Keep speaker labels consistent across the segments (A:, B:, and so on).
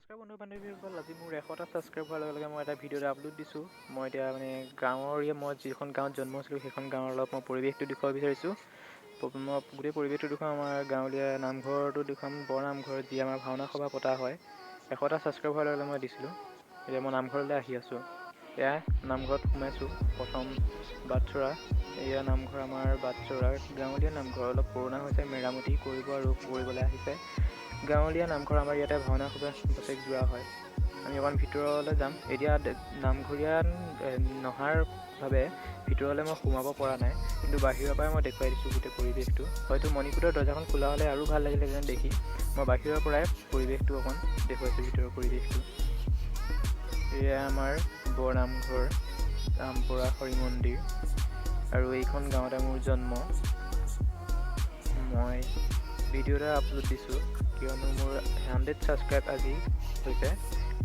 A: নমস্কাৰ বন্ধু বান্ধৱীসকল, আজি মোৰ 100টা ছাবস্ক্ৰাইব হোৱাৰ লগে লগে মই এটা ভিডিঅ' এটা আপলোড দিছোঁ। মই এতিয়া মানে গাঁৱৰীয়া, মই যিখন গাঁৱত জন্ম হৈছিলোঁ সেইখন গাঁৱৰ অলপ মই পৰিৱেশটো দেখুৱাব বিচাৰিছোঁ। মই গোটেই পৰিৱেশটো দেখুৱাম, আমাৰ গাঁৱলীয়া নামঘৰটো দেখুৱাম, বৰ নামঘৰ যি আমাৰ ভাওনা সভা পতা হয়। 100টা ছাবস্ক্ৰাইব হোৱাৰ লগে লগে মই দিছিলোঁ। এতিয়া মই নামঘৰলৈ আহি আছোঁ। এয়া নামঘৰত সোমাইছোঁ, প্ৰথম বাটচৰা। এয়া নামঘৰ আমাৰ বাটচৰা গাঁৱলীয়া নামঘৰ, অলপ পুৰণা হৈছে, মেৰামতি কৰিব আৰু কৰিবলৈ আহিছে। গাঁৱলীয়া নামঘৰ আমাৰ ইয়াতে ভাওনা সভা বছেৰেক যোৰা হয়। আমি অকণ ভিতৰলৈ যাম। এতিয়া নামঘৰীয়া নহাৰ বাবে ভিতৰলৈ মই সোমাব পৰা নাই, কিন্তু বাহিৰৰ পৰাই মই দেখুৱাই দিছোঁ গোটেই পৰিৱেশটো। হয়তো মণিকূটৰ দৰ্জাখন খোলা হ'লে আৰু ভাল লাগিলেহেঁতেন দেখি। মই বাহিৰৰ পৰাই পৰিৱেশটো অকণ দেখুৱাইছোঁ, ভিতৰৰ পৰিৱেশটো। এয়া আমাৰ বৰ নামঘৰ, আমপৰা হৰি মন্দিৰ, আৰু এইখন গাঁৱতে মোৰ জন্ম। মই ভিডিঅ' এটা আপলোড দিছোঁ কিয়নো মোৰ 100 ছাবস্ক্ৰাইব আজি হৈছে,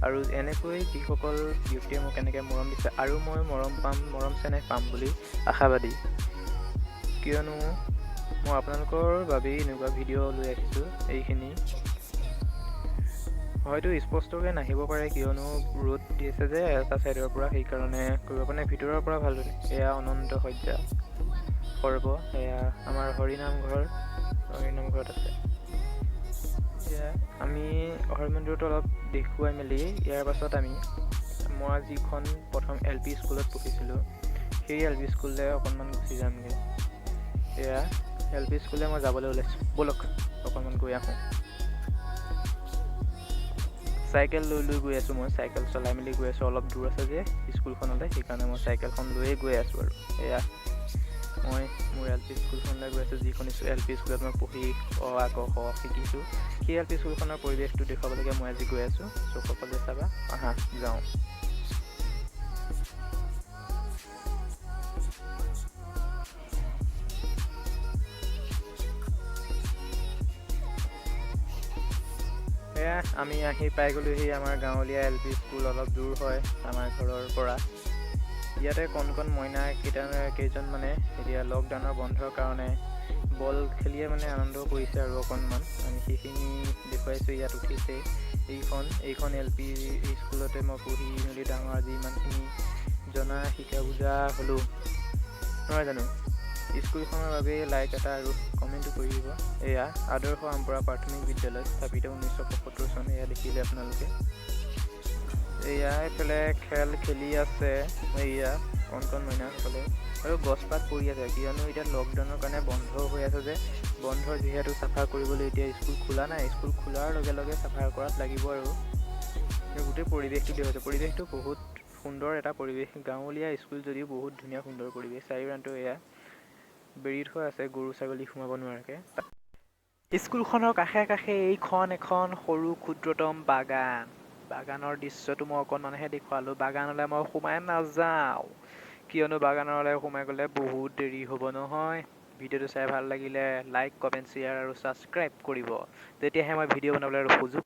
A: আৰু এনেকৈ যিসকল ব্যক্তিয়ে মোক এনেকৈ মৰম দিছে আৰু মই মৰম পাম, মৰম চেনেহ পাম বুলি আশাবাদী, কিয়নো মই আপোনালোকৰ বাবেই এনেকুৱা ভিডিঅ' লৈ আহিছোঁ। এইখিনি হয়তো স্পষ্টকৈ নাহিব পাৰে, কিয়নো ৰ'দ দিছে যে এটা ছাইডৰ পৰা, সেইকাৰণে কৰিব পৰা নাই ভিতৰৰ পৰা ভালদৰে। এয়া অনন্ত শয্যা সৰ্ব, এয়া আমাৰ হৰিনামঘৰ, হৰিনামঘৰত আছে। এয়া আমি হৰি মন্দিৰটো অলপ দেখুৱাই মেলি ইয়াৰ পাছত আমি মই যিখন প্ৰথম এল পি স্কুলত পঢ়িছিলোঁ সেই এল পি স্কুললৈ অকণমান গুচি যামগৈ। এয়া এল পি স্কুললৈ মই যাবলৈ ওলাইছোঁ, ব'লক অকণমান গৈ আহোঁ। চাইকেল লৈ লৈ গৈ আছোঁ, মই চাইকেল চলাই মেলি গৈ আছোঁ। অলপ দূৰ আছে যে স্কুলখনলৈ, সেইকাৰণে মই চাইকেলখন লৈয়ে গৈ আছোঁ। আৰু এয়া মই মোৰ এল পি স্কুলখনলৈ গৈ আছোঁ, যিখন এল পি স্কুলত মই পঢ়ি অ আ ক খ শিকিছোঁ, সেই এল পি স্কুলখনৰ পৰিৱেশটো দেখুৱাবলৈকে মই আজি গৈ আছোঁ। চ' সকলোৱে চাবা, আহা যাওঁ। এয়া আমি আহি পাই গ'লোহি আমাৰ গাঁৱলীয়া এল পি স্কুল, অলপ দূৰ হয় আমাৰ ঘৰৰ পৰা। ইয়াতে কণ কণ মইনা কেইজন মানে এতিয়া লকডাউনৰ বন্ধৰ কাৰণে বল খেলিয়ে মানে আনন্দ কৰিছে আৰু অকণমান আমি সেইখিনি দেখুৱাইছোঁ। ইয়াত উঠিছে এইখন এল পি স্কুলতে মই পঢ়ি মেলি ডাঙৰ আজি ইমানখিনি জনা শিকা বুজা হ'লোঁ, নহয় জানো? স্কুলখনৰ বাবে লাইক এটা আৰু কমেণ্টো কৰি দিব। এয়া আদৰ্শ আমপৰা প্ৰাথমিক বিদ্যালয়, স্থাপিত 1975 চন। এয়া দেখিলে আপোনালোকে, এয়া এইফালে খেল খেলি আছে এয়া কণ কণ মইনাসকলে। আৰু গছপাত পৰি আছে, কিয়নো এতিয়া লকডাউনৰ কাৰণে বন্ধ হৈ আছে যে, বন্ধ যিহেতু চাফা কৰিবলৈ এতিয়া স্কুল খোলা নাই। স্কুল খোলাৰ লগে লগে চাফা কৰাত লাগিব। আৰু গোটেই পৰিৱেশটো দেখুৱাইছে, পৰিৱেশটো বহুত সুন্দৰ এটা পৰিৱেশ, গাঁৱলীয়া স্কুল যদিও বহুত ধুনীয়া সুন্দৰ পৰিৱেশ। চাৰিওকাণটো এয়া বেৰি থোৱা আছে গৰু ছাগলী সোমাব নোৱাৰাকৈ। স্কুলখনৰ কাষে কাষে এইখন এখন সৰু ক্ষুদ্ৰতম বাগান। বাগানৰ দৃশ্যটো মই অকণমানহে দেখুৱালোঁ, বাগানলৈ মই সোমাই নাযাওঁ, কিয়নো বাগানলৈ সোমাই গ'লে বহুত দেৰি হ'ব নহয়। ভিডিঅ'টো চাই ভাল লাগিলে লাইক, কমেণ্ট, শ্বেয়াৰ আৰু ছাবস্ক্ৰাইব কৰিব, তেতিয়াহে মই ভিডিঅ' বনাবলৈ আৰু সুযোগ